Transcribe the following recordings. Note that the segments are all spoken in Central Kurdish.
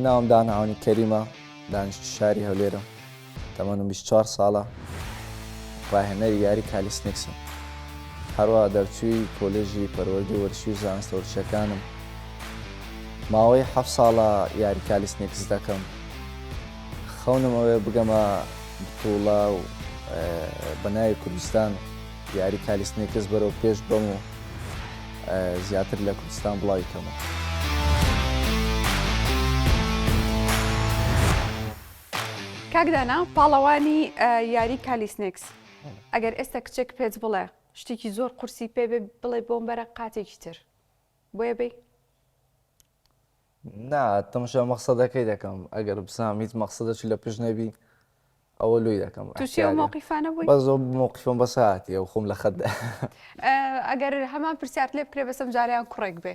ناوم دانا عەونی کەریمە، دانیشتوی شاری هەولێرم، تەمەنم 24 ساڵە، ڕاهێنەری یاری کالیسنیکسم، هەروەها دەرچووی کۆلێژی پەروەردەی وەرزشی و زانستە وەرزشیەکانم. ماوەی حەفت ساڵە یاری کالیسنیکس دەکەم. خەونم ئەوەیە بگەمە بتوڵە و بە ناوی کوردستان یاری کالیسنیکس بەرەو پێش بەم و زیاتر لە کوردستان بڵاوی کەمەوە. کاک دانا پاڵەوانی یاری کالیسنێکس ئەگەر ئێستا کچێک پێت بڵێ شتێکی زۆر قورسی پێ بێ بڵێ بۆم بەرە قاتێکی تر بۆیە بی؟ نا تەماشا مەقسەدەکەی دەکەم ئەگەر بزانم هیچ مەقسەدەکی لە پشت نەبی ئەوە لۆی دەکەم تووشی ئەو مەوقیفانە بووی؟ بەس ئەو مەوقیفەم بەس هاتیە و خۆم لە خەت دا. ئەگەر هەمان پرسیارت لێ بکرێ بەس ئەم جارەیان کوڕێک بێ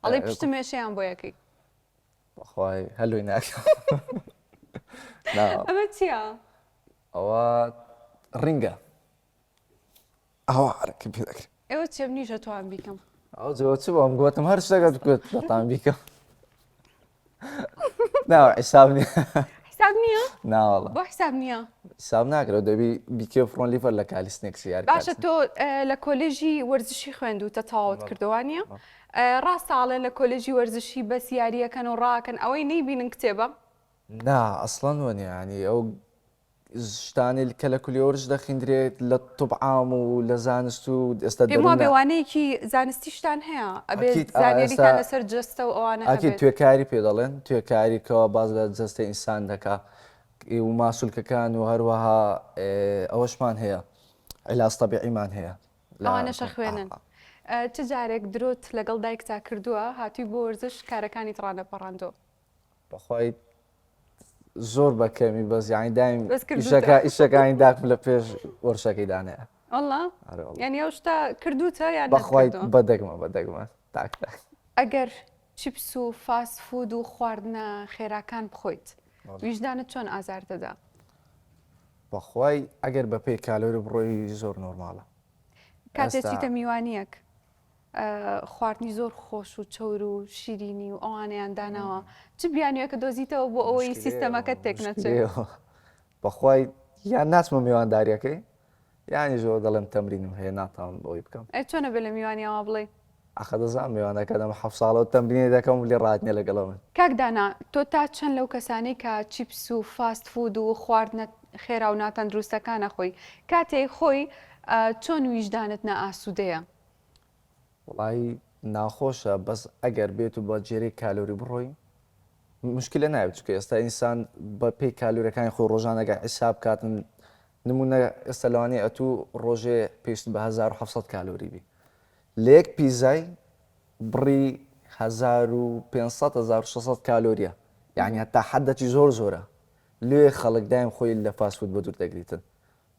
ئەڵێی پشتم ئێشەیان بۆ یەکەی؟ بەخوای هەر لۆی ناکەم. ئەمە چییە؟ ئەوە ڕینگە. ئەوە عەرەقی پێ دەکرێ. ئێوە چیە منیش ئەتوان بیکەم. ئەو جۆ چ بۆم گوتم هەر شتێکت گوت دەتان بیکەم. نا حساب نییە. حساب نییە؟ نا وەڵا. بۆ حساب نییە؟ حساب ناکرێت دەبی بیکێ front lever لە کالیسنێکس یاری باشە تۆ لە کۆلێژی وەرزشی خوێندوتە تەواوت کردووە نییە؟ ڕاستە ئاڵێن لە کۆلێژی وەرزشی بەس یاریەکەن و ڕاکەن ئەوەی نەیبینن کتێبە؟ نا ئەسڵەن وەنیە یانی ئەو شتانەی کە لە کولیە وەرزش دەخیندرێت لە طب عام و لە زانست و ئێستا پێم وابێ وانەیەکی زانستیشتان هەیە ئەبێ زانیاریتان لەسەر جەستە و ئەوانە ئەکید توێکاری پێ دەڵێن توێکاری کەوا باز لە جەستەی ئینسان دەکا و ماسولکەکان و هەروەها ئەوەشمان هەیە علاج طبیعیمان هەیە ئەوانەشە خوێنن چ جارێک درۆت لەگەڵ دایکتا کردووە هاتووی بۆ وەرزش کارەکانیت ڕانەپەڕاندووە؟ بەخوای زۆر بە کەمی بەس یانی دایم ئیشەکە ئیشەکانی داکم لە پێش وەرشەکەی دانەیە والله یعنی ئەو شتە کردوتە یان بەخوای بە دەگمە بە دەگمە تاک تاک ئەگەر چیپس و fast food و خواردنە خێراکان بخۆیت ویژدانت چۆن ئازار دەدا؟ بەخوای ئەگەر بە پێی کالۆری بڕۆی زۆر نۆرماڵە کاتێ چیتە میوانیەک خواردنی زۆر خۆش و چەور و شیرینی و ئەوانەیان داناوە چ بیانویەکە دۆزیتەوە بۆ ئەوەی سیستەمەکەت تێک نەچێت؟ بەخوای یان ناچمە میوانداریەکەی یانی زۆر دەڵێم تەمرینم هەیە ناتوانم بەوەی بکەم. ئەی چۆنە بێ لە میوانیەوە بڵێی؟ ئاخە دەزانم میوانەکە دەم حەف ساڵە و تەمرینی دەکەم و لێ ڕات نیە لەگەڵ من. کاک دانا تۆ تا چەند لەو کەسانەی کە چیپس و fast food و خواردنە خێرا و ناتەندروستەکان ئەخۆی کاتێ خۆی چۆن ویژدانت نائاسودەیە؟ وەڵایی ناخۆشە بەس ئەگەر بێت و بە جێرەی کالۆری بڕۆی مشکلە نابێت چونکە ئێستا ئینسان بە پێی کالۆریەکانی خۆی ڕۆژانە گەر حیساب کاتن نمونە ئێستا لەوانەیە ئەتوو ڕۆژێ پێویست بە 1700 کالۆری بی لە یەک پیزای بڕی 1500 1600 کالۆریە یعنی هەتا حدەکی زۆر زۆرە لێ خەڵک دایم خۆی لە fast food بە دوور دەگریتن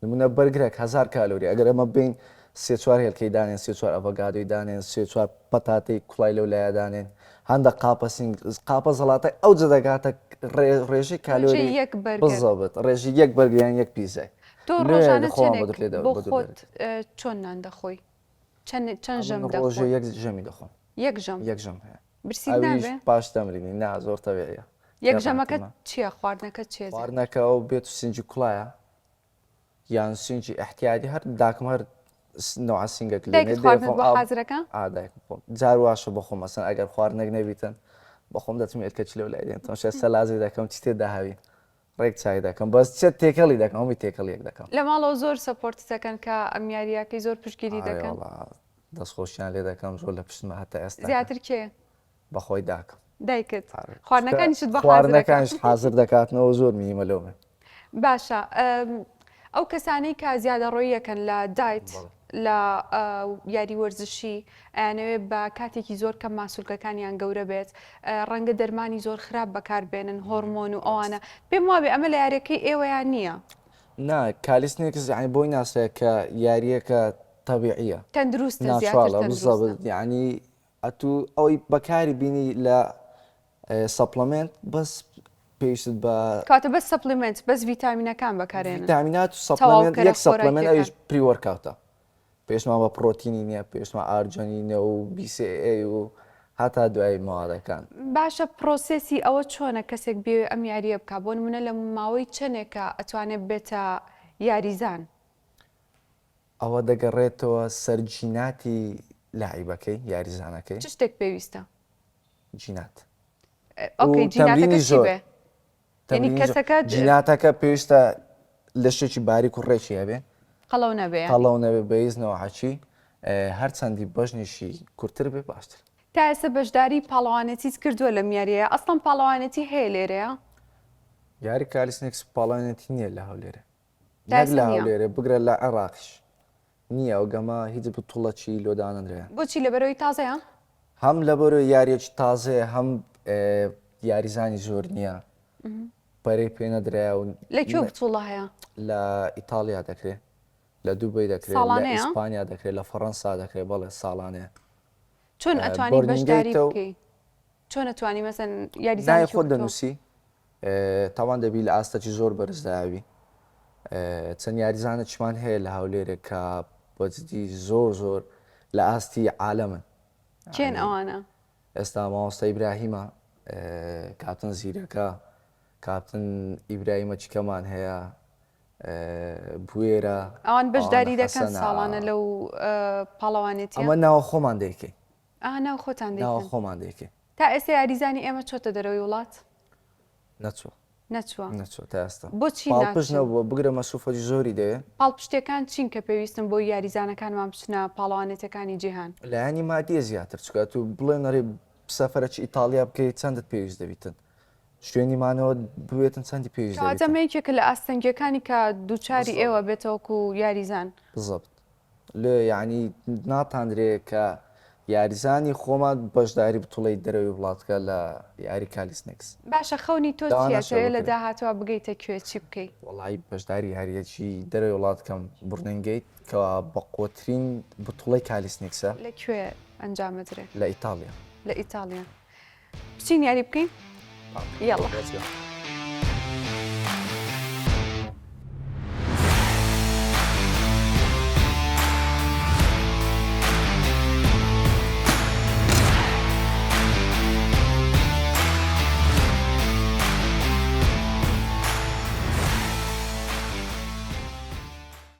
نمونە بەرگرەک هەزار کالۆری ئەگەر ئەمە بین سێ چوار هێلکەی دانێن سێ چوار ئەڤەگادۆی دانێن سێ چوار پەتاتەی کوڵای لەو لایە دانێن هەندە قاپە سینگ قاپە زەڵاتای ئەو جە دەگاتە ڕێژەی کالۆری یەک بەرگر بزەبت ڕێژی یەک بەرگر یان یەک پیزای تۆ ڕۆژانە چەندێک بۆ خۆت چۆن نان دەخۆی چەند چەند ژەم دەخۆی ڕۆژێ یەک ژەمی دەخۆم یەک ژەم یەک ژەم هەیە برسیت نابێ پاش تەمرینی نا زۆر تەبیعیە یەک ژەمەکە چییە خواردنەکە چییە خواردنەکە ئەو بێت و سنجی کوڵایە یان سنجی احتیادی هەر داکم هەر نوع سنگەک دایکت خواردنت بۆ حازرەکە دایکم خۆم جار واشە بەخۆم مەسەن ئەگەر خواردنێک نەبیتن بەخۆم دەچم ئێلکە چلەو لای دێن تەماشای سەلازی دەکەم چی تێدا هەوی ڕێک چای دەکەم بەس چێت تێکەڵی دەکەم هەمووی تێکەڵ یەک دەکەم. لە ماڵەوە زۆر support ت دەکەن کە ئەم یارییەکەی زۆر پشتگیری دەکەن؟ ئارێ وەڵا دەستخۆشیان لێ دەکەم زۆر لە پشتمە هەتا ئێستا. زیاتر کێ؟ بەخۆی داکم. دایکت. خواردنەکانیشت بۆ حازر دەکات؟ خواردنەکانیشت حازر دەکاتنەوە زۆر مهمە لۆ من. باشە ئەو کەسانەی کە زیادەڕۆییەکەن لە diet لە یاری وەرزشی ئەیانەوێ بە کاتێکی زۆر کەم ماسولکەکانیان گەورە بێت ڕەنگە دەرمانی زۆر خراپ بەکار بێنن هۆرمۆن و ئەوانە پێم وابێ ئەمە لە یاریەکەی ئێوەیان نییە. نا کالیسنێکس یعنی بۆی ناسرێت کە یاریەکە تەبیعیە تەندروستە زیاتر natural ە بالضبط یعنی ئەتوو ئەوەی بەکاری بینی لە supplement بەس پێویستت بە کەواتە بەس supplement بەس ڤیتامینەکان بەکارێنن ڤیتامینات و supplement یەک supplement ئەویش pre workout ە پێویستمان بە پرۆتینی نییە پێویستمان arginine ە و BCAA و. هەتا دوایی مەوادەکان. باشە process ی ئەوە چۆنە کەسێک بیەوێ ئەم یارییە بکا بۆ نمونە لە ماوەی چەنێکا ئەتوانێ ببێتە یاریزان؟ ئەوە دەگەڕێتەوە سەر جیناتی لاعیبەکەی، یاریزانەکەی. چ شتێک پێویستە؟ جینات. okay جیناتەکە چی بێ؟ یعنی کەسەکە جیناتەکە پێویستە لەشێکی باریک و ڕێکی هەبێ. قەڵەو نەبێ. قەڵەو نەبێ بە هیچ نەوعەکی هەرچەندی بەژنیشی کورتتر بێ باشتر. تا ئێستا بەشداری پاڵەوانێتیت کردووە لەم یاریەیە ئەسڵەن پاڵەوانێتی هەیە لێرەیە؟ یاری calisthenics پاڵەوانێتی نییە لە هەولێرێ. نەک لە هەولێرێ بگرە لە عێڕاقیش نییە ئەو گەمە هیچ بتوڵەکی لۆ دانەنرێ. بۆچی لەبەرئەوەی تازەیە؟ هەم لەبەرئەوەی یاریەکی تازەیە هەم یاریزانی زۆر نییە پەرەی پێ نەدرایە و لە کوێ بتوڵە هەیە؟ لە ئیتاڵیا دەکرێ لە دوبەی دەکرێ لە ئیسپانیا دەکرێ لە فەڕەنسا دەکرێ بەڵێ ساڵانەیە. چۆن ئەتوانی بەشداری بکەی؟ چۆن ئەتوانی مەسەن یاریزانێکی خۆت دەنووسی تاوان دەبی لە ئاستەکی زۆر بەرزداوی چەند یاریزانێکمان هەیە لە هەولێرێک کە بەجدی زۆر زۆر لە ئاستی عالەمن. کێن ئەوانە؟ ئێستا مامۆستا ئیبراهیمە، کاپتن زیرەکە، کاپتن ئیبراهیمە چیکەمان هەیە، بوێرە. ئەوان بەشداری دەکەن ساڵانە لەو پاڵەوانێتیە؟ ئەمە ناوە خۆمان دەیکەین. ئا ناو خۆتان دەیکەن. ناوە خۆمان دەیکەین. تا ئێستا یاریزانی ئێمە چۆتە دەرەوەی وڵات؟ نەچووە. نەچووە. نەچووە تا ئێستا. بۆچی پاڵپشت نەبووە، بگرە مەسروفەکی زۆری دەوێ. پاڵپشتیەکان چین کە پێویستن بۆی یاریزانەکانمان بچنە پاڵەوانێتیەکانی جیهان؟ لایەنی مادیە زیاتر، چونکە ئەتوو بڵێن ئەرێ سەفەرەکی ئیتاڵیا بکەی چەندت پێویست دەبیتن، شوێنی مانەوەت بوێتن چەندی پێویست دەبیتن. کەواتە ئەمە یەکێکە لە ئاستەنگیەکانی کە دووچاری ئێوە بێتە وەکو یاریزان. بزەبت. لێ یانی ناتاندرێ کە یاریزانی خۆمان بەشداری بتوڵەی دەرەوەی وڵات بکا لە یاری calisthenics. باشە خەونی تۆ چیە ئەتەوێ لە داهاتووا بگەیتە کوێ چی بکەی؟ وەڵایی بەشداری یاریەکی دەرەوەی وڵات کەم Burning Gate کەوا بەقوەترین بتوڵەی calisthenics ە. لە کوێ ئەنجام ئەدرێ؟ لە ئیتاڵیا. لە ئیتاڵیا. بچین یاری بکەین؟ یەڵا. Let's go.